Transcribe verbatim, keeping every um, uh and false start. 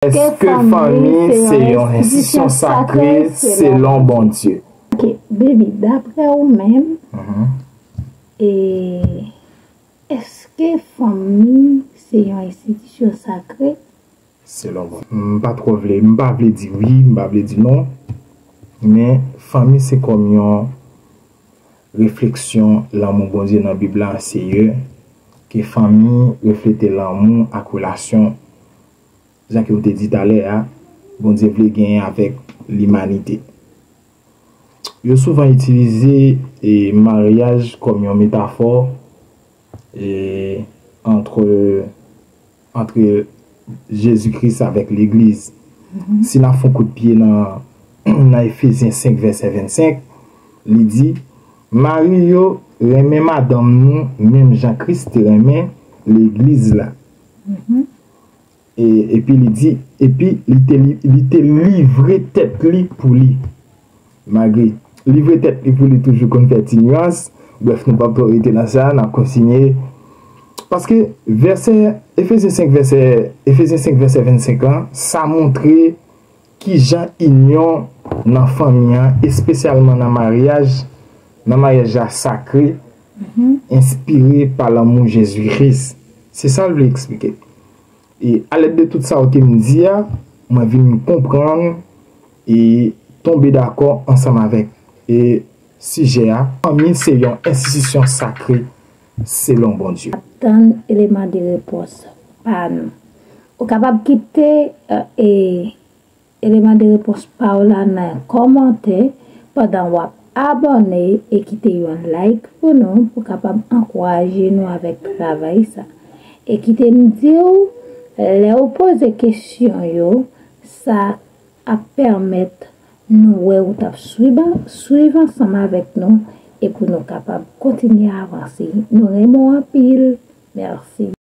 Èske fanmi se yon enstitisyon sakre selon Bondye? Ok, baby, daprè ou menm, e, èske fanmi se yon enstitisyon sakre? Selon Bondye. M pa twò vle, m pa vle di wi, m pa vle di non. Men fanmi se kòm yon refleksyon lanmou Bondye nan Bib la, Seyè, ke fanmi reflete lanmou ak relasyon, jan ke w te di talè a, Bondye vle genyen avèk limanite. Yo souvan itilize e, maryaj kòm yon metafò e, antre, antre Jezi Kris avèk legliz. Si n ap fè yon kout pye nan, nan Efezyen senk, vèsè vennsenk, li di, mari yo, renmen madanm nou, menm jan Kris te renmen legliz la. E, epi li di, epi li te, li, li te livre tèt li pou li. Malgre livre tèt li pou li toujou konn fè ti nyans. Brèf, nou p ap twò rete nan sa, n ap kontinye. Paske vèsè, Efezyen senk vèsè, Efezyen senk vèsè vennsenk lan, sa montre kijan inyon nan fanmi an, espesyalman nan maryaj, nan maryaj la sakre, enspire pa lanmou Jezi Kris. Se sa l vle eksplike. E alèd de tout sa w te m di a, mwen vin konprann e tonbe dakò ansanm avèk e sijè a. Fanmi se yon enstitisyon sakre selon Bondye. Tann eleman de repons pa nou. Ou kapab kite e, eleman de repons pa w la nan kòmantè pandan w ap abòne e kite yon like pou nou pou kapab ankouraje nou avèk travay sa. E kite m di w, lè w poze kesyon yo, sa ap pèmèt nou wè ou t ap swiv, swiv ansanm avèk nou e pou nou kapab kontinye avanse. Nou renmen w anpil. Mèsi.